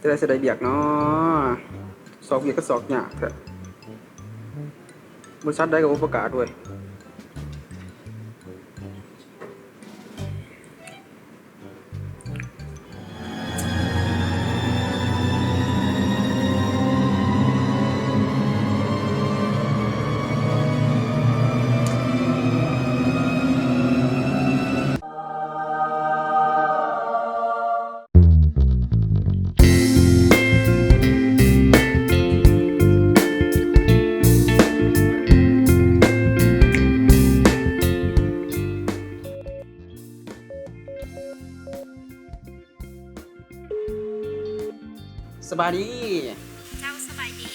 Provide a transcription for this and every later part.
ແຕ່ຊິໄດ້ວຽກເນາະ ຊອກວຽກກໍຊອກຍາກແທ້ ບໍລິສັດໃດກໍບໍ່ປະກາດເວີຍ. ສະບາຍດີ. ເຈົ້າ ສະບາຍດີ.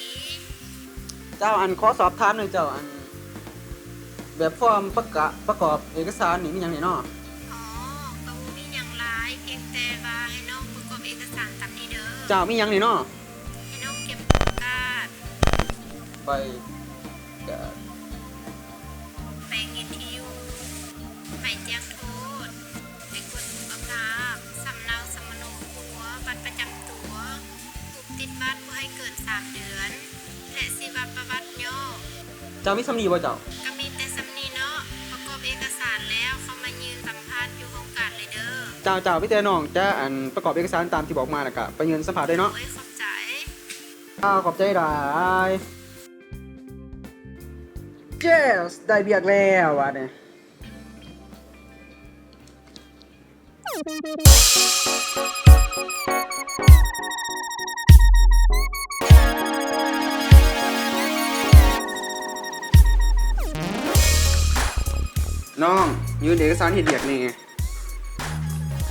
ເຈົ້າ ອັນ ຂໍສອບຖາມໜ່ອຍເຈົ້າ ອັນ ແບບຟອມປະກະ ປະກອບເອກະສານນີ້ມີຫຍັງແດ່ເນາະ? ອໍ ກໍບໍ່ມີຫຍັງຫຼາຍ ພຽງແຕ່ວ່າໃຫ້ນ້ອງປະກອບເອກະສານຕາມນີ້ເດີ. ເຈົ້າ ມີຫຍັງແດ່ເນາະ? ໃຫ້ນ້ອງເກັບກາດ ໃບກາດ ແປງເຮັດທີ່ຢູ່ ໃບແຈ້ງໂທດ ໃບກວດສຸຂະພາບ ສຳເນົາສຳມະໂນຄົວ ບັດປະຈຳຕົວ ຮູບຕິດບັດບໍ່ໃຫ້ເກີນສາມເດືອນ ແລະ ຊີວະປະຫວັດຫຍໍ້. ເຈົ້າມີສ່ຳນີ້ບໍ່ເຈົ້າ? ກໍມີແຕ່ສ່ຳນີ້ເນາະ ປະກອບເອກະສານແລ້ວເຂົ້າມາຍື່ນສຳພາດຢູ່ຫ້ອງການເລີຍເດີ. ເຈົ້າ ເຈົ້າ ມີແຕ່ນ້ອງຈະ ອັນ ປະກອບເອກະສານຕາມທີ່ບອກມາ ແລ້ວກະໄປຍື່ນສຳພາດເລີຍເນາະ. ໂດຍ ຂອບໃຈ. ເຈົ້າ ຂອບໃຈຫຼາຍ. Yes ໄດ້ວຽກແລ້ວບາດນີ້. ນ້ອງ ຍື່ນເອກະສານເຮັດວຽກແດ່.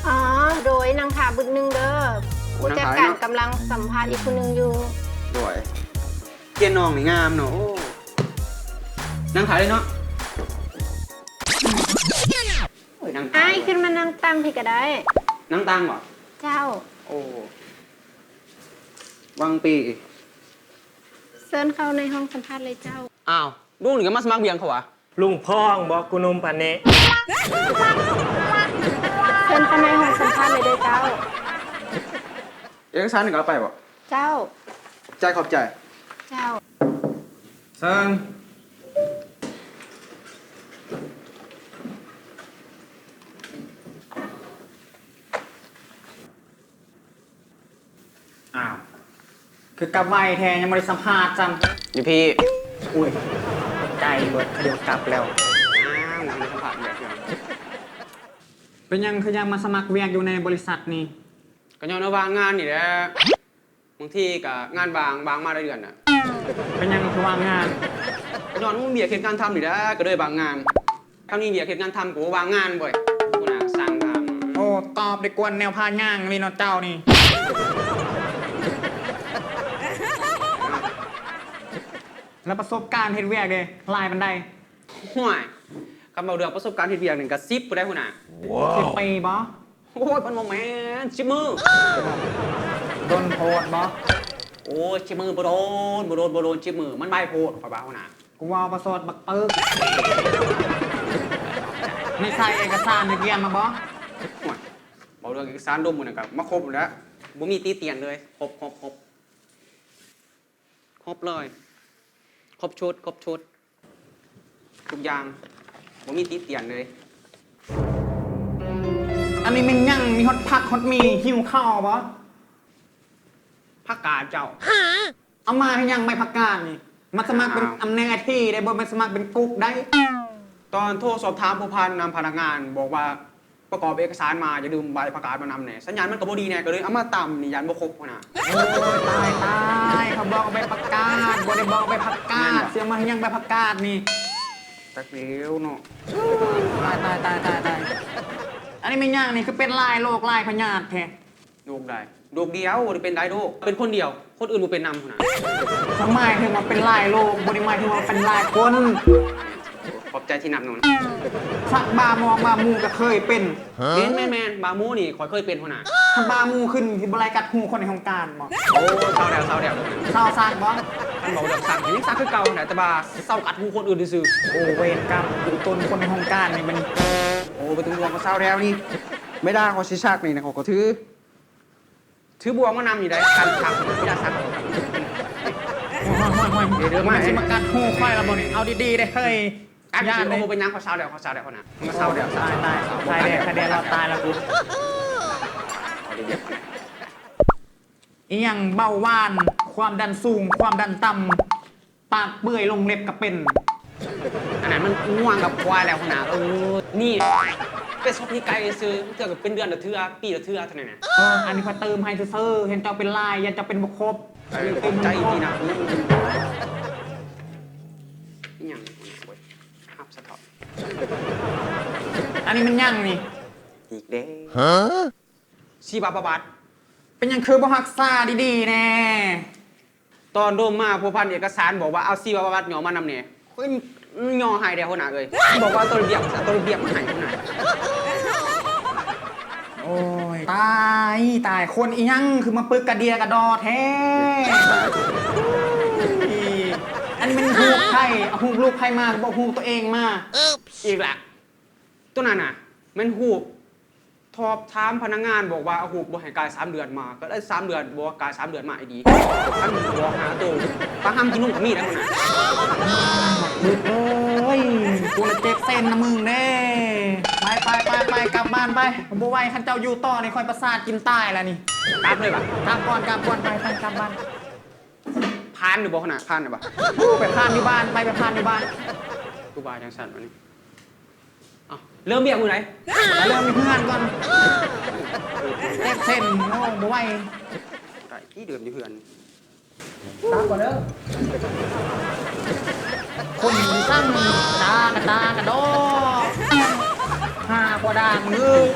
ອໍ ໂດຍ ນັ່ງຖ້າບຶດໜຶ່ງເດີ. ໂອ້ ຜູ້ຈັດການ ນັ່ງຖ້າຢູ່. ກຳລັງສຳພາດອີກຜູ້ໜຶ່ງຢູ່. ໂດຍ. ຂຽນນ້ອງນີ້ງາມເນາະ. ໂອ້ ນັ່ງຖ້າເລີຍເນາະ. ໂອ້ຍ ນັ່ງຖ້າ. ອ້າຍ ຂຶ້ນມານັ່ງຕັ່ງພີ້ກໍໄດ້. ນັ່ງຕັ່ງບໍ? ເຈົ້າ. ໂອ້ ຫວັງປີ. ເຊີນເຂົ້າໃນຫ້ອງສຳພາດເລີຍເຈົ້າ. ອ້າວ ລຸງນີ້ກໍມາສະໝັກວຽກເຂົາຫວາ? ລຸງພອງບໍ ກູໜຸ່ມປານນີ້. ເຊີນເຂົ້າໃນຫ້ອງສຳພາດເລີຍເດີເຈົ້າ. ເອກະສານນີ້ກໍເອົາໄປບໍ? ເຈົ້າ. ໃຈ ຂອບໃຈ. ເຈົ້າ. ເຊີນ. ອ້າວ ຄືກັບໄວແທ້ ຍັງບໍ່ໄດ້ສຳພາດຊ້ຳ. ຢູ່ພີ້. ໂອ້ຍ ໃຈເບິດ ຄະດຽວກັບແລ້ວ. ອ້າວ ຍັງບໍ່ໄດ້ສຳພາດວຽກເທື່ອ. ເປັນຫຍັງຄືຢາກມາສະໝັກວຽກຢູ່ໃນບໍລິສັດນີ້? ກໍຍ້ອນວ່າວ່າງງານນີ້ແຫຼະ. ບາງທີກໍງານວ່າງ, ວ່າງມາຫຼາຍເດືອນນະ. ເປັນຫຍັງຄືວ່າງງານ? ກໍຍ້ອນບໍ່ມີວຽກເຮັດງານທຳນີ້ແຫຼະ ກໍເລີຍວ່າງງານ. ຄັນມີວຽກເຮັດງານທຳກໍບໍ່ວ່າງງານເວີຍ. ຫົວໜ້າສັ່ງຖາມ. ໂອ້ ຕອບໄດ້ກວນແນວພາຍ່າງນີ້ເນາະເຈົ້ານີ້. ແລ້ວປະສົບການເຮັດວຽກເດ ຫຼາຍປານໃດ? ໂອ້ຍ ຄັນເວົ້າເລື່ອງປະສົບການເຮັດວຽກນີ້ກໍສິບພຸ້ນໃດ໋ຫົວໜ້າ. ສິບປີບໍ? ໂອ້ຍ ມັນບໍ່ແມ່ນ ສິບມື້. ດົນໂພດບໍ? ໂອ້ຍ ສິບມື້ບໍ່ດົນ ບໍ່ດົນ ບໍ່ດົນ ສິບມື້ມັນໄວໂພດ ຂ້ອຍວ່າຫົວໜ້າ. ກູເວົ້າປະສົດບັກປຶກ. ນີ້ໃສ່ເອກະສານທີ່ກຽມມາບໍ? ໂອ້ຍ ເວົ້າເລື່ອງເອກະສານດົມມື້ນັ້ນກໍມາຄົບແລ້ວ ບໍ່ມີຕິຕຽນເລີຍ ຄົບ ຄົບ ຄົບ. ຄົບເລີຍ ຄົບຊຸດ ຄົບຊຸດ ທຸກຢ່າງ ບໍ່ມີຕິຕຽນເລີຍ. ອັນນີ້ແມ່ນຫຍັງ? ມີຮອດຜັກຮອດໝີ່ ຫິວເຂົ້າບໍ? ຜັກກາດເຈົ້າ. ເອົາມາເຮັດຫຍັງໃບຜັກກາດນີ້? ມາສະໝັກເປັນ ອ້າວ ຕຳແໜ່ງໄອທີໄດ໋ ບໍ່ແມ່ນສະໝັກເປັນກຸກໄດ໋. ຕອນໂທສອບຖາມພົວພັນນຳພະນັກງານ ບອກວ່າ ປະກອບເອກະສານມາ ຢ່າລືມໃບຜັກກາດມານຳແດ່. ສັນຍານມັນກໍບໍ່ດີແດ່ ກໍເລີຍເອົາມາຕຳນີ້ ຢ້ານບໍ່ຄົບ ຫົວໜ້າ. ໂອ້ຍ ຕາຍ ຕາຍ ເຂົາບອກໃບຜັກກາດ ບໍ່ໄດ້ບອກໃບຜັກກາດ. ແມ່ນບໍ່? ຊິເອົາມາເຮັດຫຍັງໃບຜັກກາດນີ້? ຈັກແລ້ວເນາະ. ຕາຍ ຕາຍ ຕາຍ ຕາຍ ຕາຍ. ອັນນີ້ແມ່ນຫຍັງນີ້ ຄືເປັນຫຼາຍໂລກຫຼາຍພະຍາດແທ້? ໂລກໃດ? ໂລກດຽວ ບໍ່ໄດ້ເປັນຫຼາຍໂລກ ເປັນຄົນດຽວ ຄົນອື່ນບໍ່ເປັນນຳ ຫັ້ນນະ. ເຂົາໝາຍເຖິງວ່າເປັນຫຼາຍໂລກ ບໍ່ໄດ້ໝາຍເຖິງວ່າເປັນຫຼາຍຄົນ. ຂອບໃຈທີ່ນຳໜູນ. ສັກບາໝອກບາໝູກໍເຄີຍເປັນ. ແມ່ນໆໆ ບາໝູນີ້ຂ້ອຍເຄີຍເປັນ ຫົວໜ້າ. ຄັນບາໝູຂຶ້ນ ຊິບໍ່ໄລ່ກັດຫູຄົນໃນຫ້ອງການບໍ? ໂອ້ ເຊົາແລ້ວ ເຊົາແລ້ວ. ເຊົາສັກບໍ? ຄັນເວົ້າເລື່ອງສັກ ຍັງສັກຄືເກົ່າຫັ້ນແຫຼະ ແຕ່ວ່າເຊົາກັດຫູຄົນອື່ນຊື່ໆ. ໂອ້ ເວນກຳ ອີ່ຕົນຄົນໃນຫ້ອງການນີ້ບັດນີ້. ໂອ້ ບໍ່ຕ້ອງຫ່ວງ ເຊົາແລ້ວນີ້. ເວລາຂ້ອຍຊິສັກນີ້ນະ ຂ້ອຍກໍຖື ຖືບ່ວງມານຳຢູ່ໃດ໋ ກັນສັກ ເວລາສັກ ໂອ້ຍໆໆໆ ເດີໆ ມັນຊິມາກັດຫູຂ້ອຍລະບໍ່ນີ້ ເອົາດີໆເດ້ເຮີ້ຍ ກັດ ຢ້ານເດ້ ບໍ່ເປັນຫຍັງ ຂ້ອຍເຊົາແລ້ວ ຂ້ອຍເຊົາແລ້ວ ຫັ້ນນະ ເຊົາແລ້ວ ຕາຍໆ ຕາຍແດ່ ຕາຍແດ່ ລອດຕາຍລະກູ ອີ່ຫຍັງເບົາຫວານ ຄວາມດັນສູງ ຄວາມດັນຕ່ຳ ປາກເປື່ອຍລົງເລັບກະເປັນ ອັນນັ້ນມັນງົວກັບຄວາຍແລ້ວຫັ້ນນະ ເອີ ນີ້ ໄປສອບທີ່ໄກຊື່ ເທື່ອກະເປັນເດືອນລະເທື່ອ ປີລະເທື່ອເທົ່ານັ້ນນະ ເອີ ອັນນີ້ຂ້ອຍເຕີມໃຫ້ຊື່ໆ ເຫັນເຈົ້າເປັນລາຍ ຢ້ານເຈົ້າເປັນບໍ່ຄົບ ເອີ ຂອບໃຈທີ່ນະ ອີ່ຫຍັງ ຮັບສະເທາະ ອັນນີ້ມັນຫຍັງນີ້ ອີກເດ້ ຮະ? ຊີວະປະຫວັດ ເປັນຫຍັງຄືບໍ່ຮັກສາດີໆແດ່? ຕອນດົມມາພົວພັນເອກະສານບອກວ່າເອົາຊີວະປະຫວັດຫຍໍ້ມານຳແດ່ ຂ້ອຍຫຍໍ້ໃຫ້ແດ່ຫົວໜ້າເອີຍ ບອກວ່າເອົາໂຕລະບຽບ ເອົາໂຕລະບຽບມາໃຫ້ຫົວໜ້າ ໂອ້ຍ ຕາຍ ຕາຍ ຄົນອີ່ຫຍັງຄືມາປຶກກະເດຍກະດໍແທ້ ອັນນີ້ແມ່ນຮູບໃຜ ເອົາຮູບລູກໃຜມາ ບໍ່ຮູ້ໂຕເອງມາ ອີກລະ ໂຕນັ້ນນະ ແມ່ນຮູບ ສອບຖາມພະນັກງານບອກວ່າ ເອົາຮູບບໍ່ໃຫ້ກາຍສາມເດືອນມາ ກະໄດ້ສາມເດືອນ ບໍ່ກາຍສາມເດືອນມາອີ່ດີ ຄັນບໍ່ຫາໂຕປາຫຳກິນນົມກະມີໄດ໋ຫັ້ນນະ ບຶກເອີຍ ໂຕລະເຈັດເຊັນນະມຶງເດ້ ໄປໆໆ ກັບບ້ານໄປ ບໍ່ໄຫວ ຄັນເຈົ້າຢູ່ຕໍ່ນີ້ຂ້ອຍປະສາດກິນຕາຍລະນີ້ ກັບເລີຍຫວາ ກັບກ່ອນ ກັບກ່ອນ ໄປໆ ກັບບ້ານ ຜ່ານຢູ່ບໍ່ຫັ້ນນະ ຜ່ານຢູ່ບໍ່ ໄປຜ່ານຢູ່ບ້ານ ໄປ ໄປຜ່ານຢູ່ບ້ານ ຄືວ່າຈັ່ງຊັ້ນວະນີ້ ເອົ້າ ເລີ່ມວຽກມື້ໃດ? ເລີ່ມຢູ່ເຮືອນກ່ອນ ເຈັດເຊັນ ໂອ້ ບໍ່ໄຫວ ໄດ້ທີ່ເດີມຢູ່ເຮືອນ ຕາມກ່ອນເດີ ຄົນສັ່ງ ຕາກະຕາກະດໍ ຫາກວ່າດ່າງເອີຍ.